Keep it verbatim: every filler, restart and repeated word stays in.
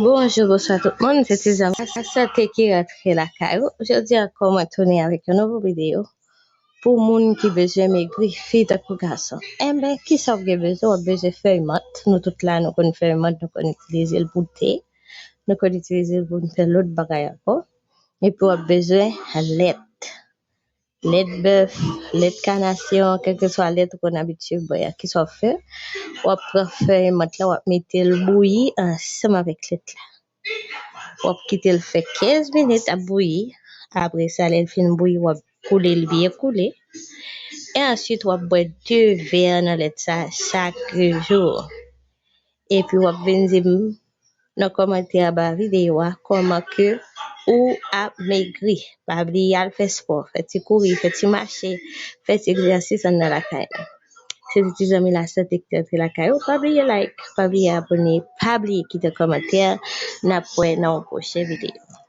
Bonjou, bonswa tout moun, se ti zanmi Lasante ki rantre lakay ou. Jodi ankò mwen tounen avèk yon nouvo videyo pou moun ki bezwen megri, fi tankou gason. Enben, kisa w gen bezwen? W ap bezwen fèy mant. Nou tout la, nou konn fèy mant, nou konn itilize l pou te. Nou konn itilize l pou n fè lòt bagay ankò. Epi w ap bezwen lèt. Lèt bèf, lèt kanasyon, kèlkeswa lèt ou konn abitye bwè a. Kisa w ap fè? W ap pran fèy mant la, w ap mete l bouyi ansanm avèk lèt la. W ap kite l fè kenz minit ap bouyi. Apre sa, lè l fin bouyi, w ap koule l byen koule. E answit, w ap bwè de vè nan lèt sa chak jou. Epi w ap vin di m nan kòmantè anba videyo a kòman ke ou ap megri. Pa bliye al fè spò, fè ti kouri, fè ti mache, fè ti egzèsis anndan lakay la. Se ti zanmi Lasante ki te rantre lakay ou. Pa bliye like, pa bliye abòne, pa bliye kite kòmantè. N ap wè nan yon pwochen videyo.